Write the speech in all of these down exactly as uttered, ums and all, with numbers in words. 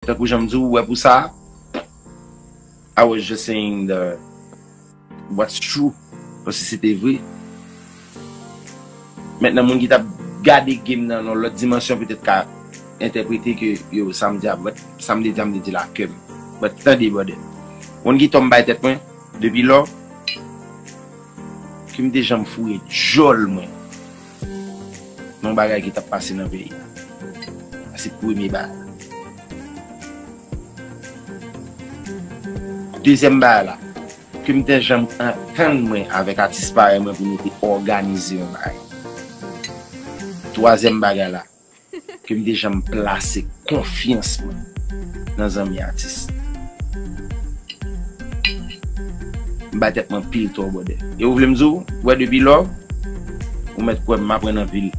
Tankou jan m di w, ou wè pou sa, I was just saying the what's true. Paske se te vre. Mentnan, moun ki t ap gade game nan nan lòt dimansyon petèt ka entèprete ke, yo, sa m di a, but sa m te di a, m te di l ak kè m. But tande, brother. Moun ki tonm bay tèt mwen, depi lò, ke m te janm foure djòl mwen nan yon bagay ki t ap pase nan peyi a. Sa se premye bagay la. Dezyèm bagay la, ke m te janm antann mwen avèk atis parèy mwen pou nou te òganize yon bagay. Twazyèm bagay la, ke m te janm plase konfyans mwen nan zanmi atis. M bay tèt mwen pil tò, brother. E ou vle m di w, wè depi lò, ou mèt kwè m, m aprann anpil.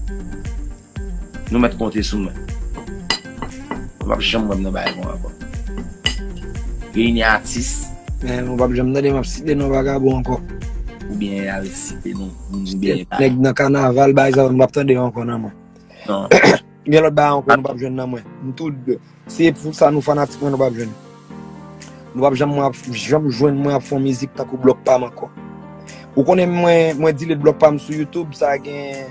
Nou mèt konte sou mwen. Ou p ap janm wè m nan bagay kon ankò. Reyini atis. Men ou p ap janm tande m ap site non vagabon ankò. Oubyen al site non moun oubyen pa. Nèg nan kanaval, bagay sa yo, m p ap tande yo ankò nan mwen. Non. Gen lòt bagay ankò nou p ap jwenn nan mwen. M tou de. Se pou sa nou fanatik mwen, nou p ap jwenn. Nou p ap janm, mwen ap, janm jwenn mwen ap fè yon mizik tankou Blòk Pam ankò. Ou konnen mwen, mwen delete Blòk Pam sou YouTube, sa gen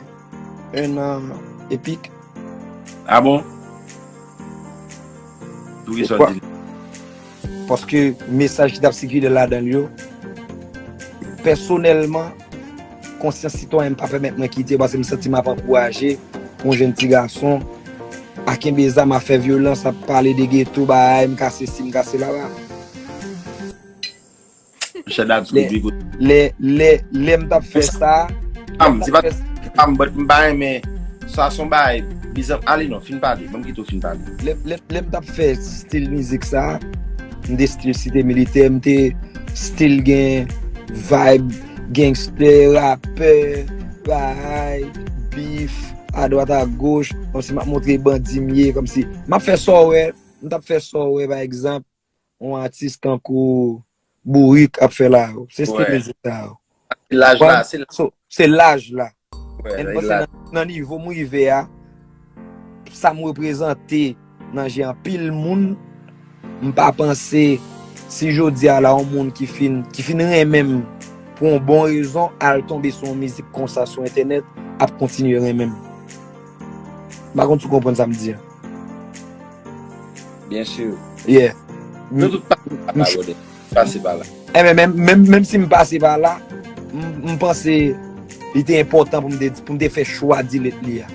en an epik. Ah bon? Poukisa w delete? Paske mesaj ki t ap sikile ladan l yo, pèsonèlman, konsyans sitwayen m pa pèmèt mwen kite yo, paske m santi m ap ankouraje yon jèn ti gason a kenbe zam, a fè vyolans, ap pale de geto, bay, m ka sesi, m ka sela. Monchè, dat sou lè, pi gwo. Lè, lè, lè m t ap fè sa, lè m t ap fè sa, m, but m pa renmen sa, se yon bagay bizan. Ale non, fin pale, ban m kite w fin pale. Lè, lè, lè m t ap fè stil mizik sa, m te stil Site Militè, m te stil gen vibe gangster, rapè, bay, beef, adwat agoch, kòmsi m ap montre bandi m ye, kòmsi m ap fè sa w wè, m t ap fè sa w wè, pa egzanp, yon atis tankou Bourik ap fè la. Se stil mizik sa yo. Se laj la, se laj. So, se laj la. And m panse nan, nan nivo m rive a, sa m reprezante nan je anpil moun, m pa panse si jodi a la yon moun ki fin, ki fin renmen m pou yon bon rezon, al tonbe sou yon mizik konsa sou entènèt, ap kontinye renmen m. M pa konn si w konprann sa m di a. Byen si. Yeah. Nou tout pase pa la, brother. Pase pa la. Enben, menm, menm, menm si m pase pa la, m, m panse li te enpòtan pou m te, pou m te fè chwa delete li a.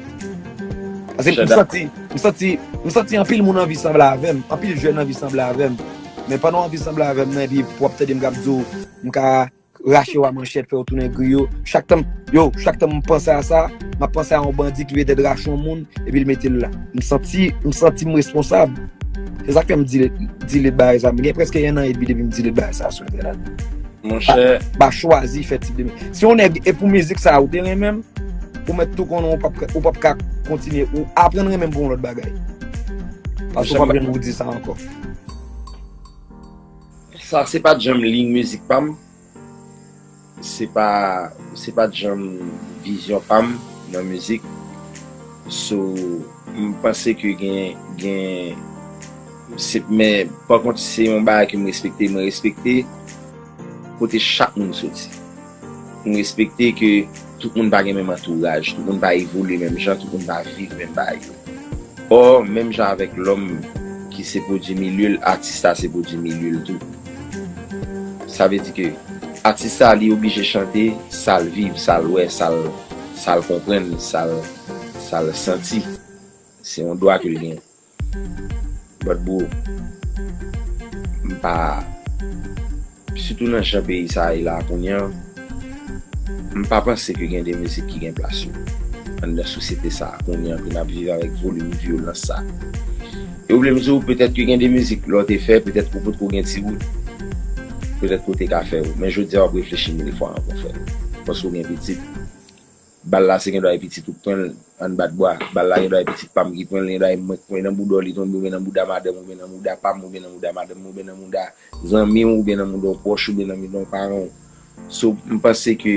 Paske m santi, m santi, m santi anpil moun anvi sanble avè m, anpil jèn anvi sanble avè m. Men pandan w anvi sanble avè m nan, epi w ap tande m k ap di w, m ka rache w a manchèt, fè w tounen griyo. Chak tan m, yo, chak tan m panse a sa, m ap panse a yon bandi ki petèt rache yon moun, epi l mete l la. M santi, m santi m responsab. Se sa k fè m delete, delete bagay sa. M gen prèske en an edmi depi m delete bagay sa sou entènèt. Monchè. Pa, pa chwazi fè tip de mizik. Si yon nèg, e pou mizik sa, ou te renmen m, ou mèt tou konnen ou p ap, ou p ap ka kontinye, ou aprann renmen m pou yon lòt bagay. Paske ou p ap janm di sa ankò. Sa se pa t janm liy mizik pa m. Se pa, se pa t janm vizyon pa m nan mizik. So, m panse ke gen, gen, se, men, pa kont, se yon bagay ke m respekte, mwen respekte kote chak moun soti. M respekte ke tout moun pa gen menm antouraj, tout moun pa evolye menm jan, tout moun pa viv menm bagay yo. Ò, menm jan avèk lòm ki se pwodui milye l, atis la se pwodui milye l tou. Sa vle di ke atis la, li oblije chante sa l viv, sa l wè, sa l, sa l konprann, sa l, sa l santi. Se yon dwa ke l genyen. But bro, m pa, sitou nan jan peyi sa a ye la kounye a, m pa panse ke gen de mizik ki gen plas yo anndan sosyete sa a kounye a, ke n ap viv avèk volim vyolans sa a. E ou vle m di w, petèt ke gen de mizik lè w te fè, petèt ou potko gen ti wout, petèt ke w te ka fè yo. Men jodi a, w ap reflechi mil fwa anvan w fè yo. Paske w gen pitit. Bal la se gendwa e pitit ou k pran l, ann bat bwa. Bal la gendwa e pitit pa m ki pran l, gendwa e mwen k pran l nan bouda w li tonbe, oubyen nan bouda madanm, oubyen nan bouda pa m, oubyen nan bouda madanm, oubyen nan bouda zanmi w, oubyen nan bouda yon pwòch, oubyen nan bouda yon paran w. So, m panse ke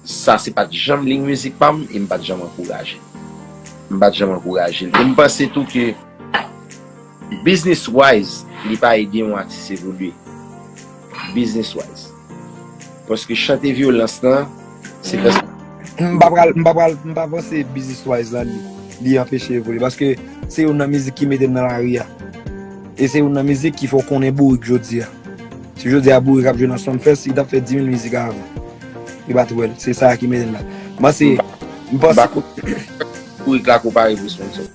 sa se pa t janm liy mizik pa m, e m pa t janm ankouraje l. M pa t janm ankouraje l. E m panse tou ke Business wise, li pa ede yon atis evolye. Business wise. Paske chante vyolans lan, se fè sa. M pa pral, m pa pral, m pa panse business wise la, li, li anpeche evolye. Paske se youn nan mizik ki mete m nan lari a. E se youn nan mizik ki fè w konnen Bourik jodi a. Si jodi a Bourik ap jwe nan Sumfest, li t ap fè dis mil mizik avan. Li pa t wè l. Se sa ki mete l la. M panse, m panse. Bourik la konpare pou sponsor.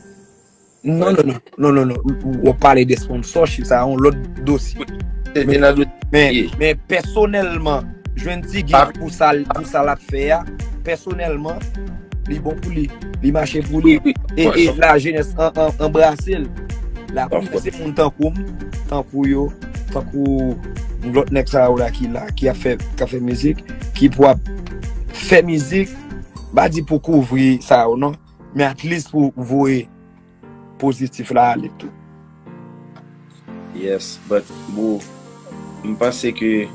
Non, non, non, non, non, non. W ap pale de sponsorship, sa yon lòt dosye. Se te nan dosye. Men, men pèsonèlman, jwenn ti gig pou sa, pou sa l ap fè a, pèsonèlman, li bon pou li. Li mache pou li. E, e la jenès an, an, anbrase l. La pou se moun tankou m, tankou yo, tankou lòt nèg sa yo la ki la, ki ap fè, k ap fè mizik, ki pou ap fè mizik, m pa di pou kouvri sa yo non, men at least pou voye pozitif la ale tou. Yes, but bro, m panse ke,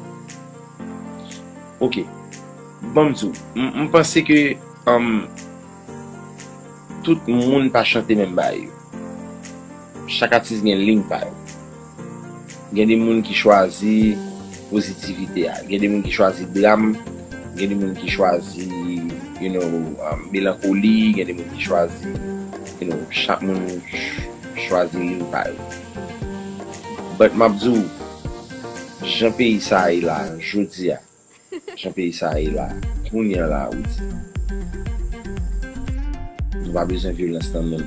ok, ban m di w, m, m panse ke, um, tout moun pa chante menm bagay yo. Chak atis gen liy pa yo. Gen de moun ki chwazi pozitivite a, gen de moun ki chwazi dram, gen de moun ki chwazi, you know, um, melankoli, gen de moun ki chwazi, you know, chak moun ch-, chwazi liy pa yo. But m ap di w, jan peyi sa a ye la, jodi a, jan peyi sa a ye la, kounye a la, ou di, nou pa bezwen vyolans lan menm.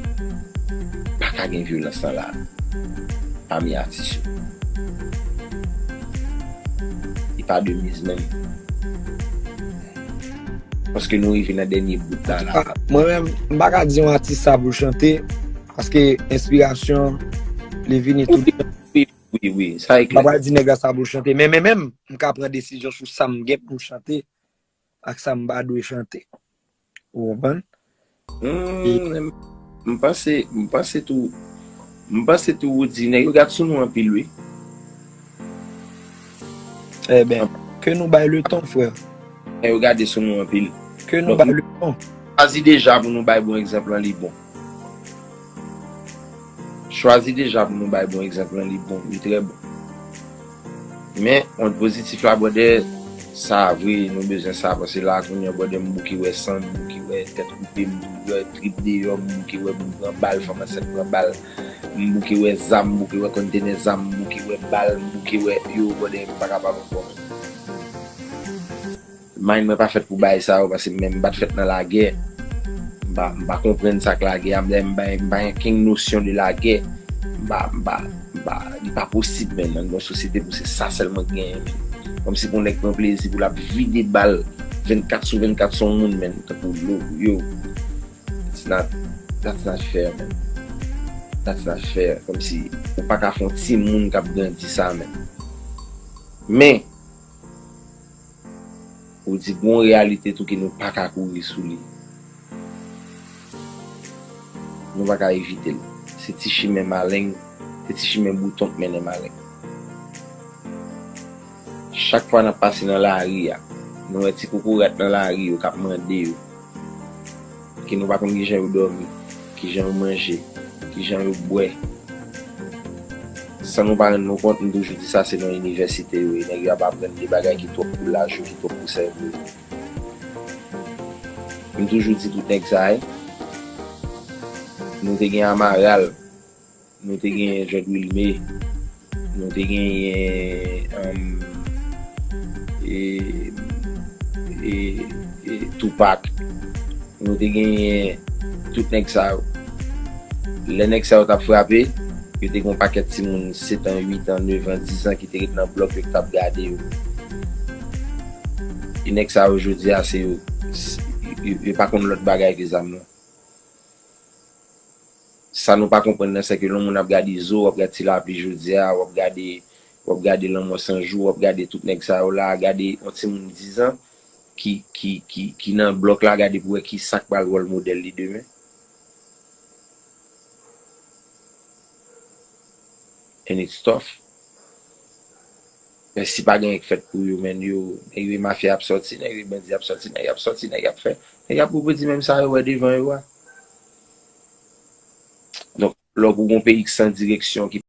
Pa ka gen vyolans lan la, pami atis yo. Li pa de miz menm. Paske nou rive nan dènye bout la, la. Mwen menm, m pa ka di yon atis sa pou l chante, paske enspirasyon, li vini tout tan. Wi, wi, sa e klè. M pa pral di nèg la sa pou l chante, men, men menm, m ka pran desizyon sou sa m gen pou m chante ak sa m pa dwe chante. Ou konprann? Hmm, m panse, m panse tou, m panse tou ou di, nèg yo gad sou nou anpil, wi. Eben, ke nou bay letan, frè. Nèg yo gade sou nou anpil. Ke nou bay letan. Chwazi deja pou nou bay bon egzanp lan, li bon. Chwazi deja pou nou bay bon egzanp lan, li bon, li trè bon. Men, on pozitif la, brother, sa vre, nou bezwen sa, paske la, kounye a, brother, m bouke wè san, m bouke wè tèt koupe, m bouke wè trip deyò, m bouke wè moun pran bal, fanm ansent pran bal, m bouke wè zam, m bouke wè kontenè zam, m bouke wè bal, m bouke wè, yo, brother, m pa kapab ankò. Mind mwen pa fèt pou bagay sa yo, paske mwen menm m pa t fèt nan lagè. M pa, m pa konprann sa k lagè a, m pa, m pa gen okenn nosyon de lagè. M pa, m pa, m pa, li pa posib, menn, nan yon sosyete pou se sa sèlman k genyen, menn. Kòmsi pou nèg pran plezi pou l ap vide bal vennkat sou vennkat sou yon moun, menn, tankou lo, yo. It's not, that's not fair, menn. That's not fair. Kòmsi ou pa ka fè yon timoun k ap grandi sa, menn. Men, ou di gon reyalite tou ke nou pa ka kouri sou li. Nou pa ka evite l. Se ti chimen maleng, se ti chimen bouton k mennen maleng. Chak fwa n ap pase nan lari a, nou wè ti kokorat nan lari yo k ap mande yo ke nou pa konn kijan yo dòmi, kijan yo manje, kijan yo bwè. San nou pa rann nou kont, m toujou di sa, se nan inivèsite yo ye. Nèg yo ap aprann de bagay ki twòp pou laj yo, ki twòp pou sèvo yo. M toujou di tout nèg sa yo. Nou te gen Amaral, nou te gen Jean Wilmé, nou te genyen, um, e, e, e, Tupac, nou te genyen tout nèg sa yo. Lè nèg sa yo t ap frape, yo te gen yon pakèt timoun sèt an, uit an, nèf an, dis an ki te ret nan blòk yo ki t ap gade yo. E nèg sa yo jodi a, se yo, yo, yo pa konn lòt bagay ke zam nan. Sa nou pa konprann nan, se ke lè yon moun ap gade Izo, w ap gade Ti Lapli jodi a, w ap gade, w ap gade Lanmò San Jou, w ap gade tout nèg sa yo la, gade yon timoun dis an ki, ki, ki, ki nan blòk la, gade pou wè ki sa k pral wòl modèl li demen. And it's tough. Men si pa gen anyen k fèt pou yo, menn, yo, nèg yo mafya ap sòti, nèg yo bandi ap sòti, nèg yo ap sòti, nèg yo ap fè, nèg yo ap repwodui menm sa yo wè devan yo a. Donk, lè w gon peyi k san direksyon, ki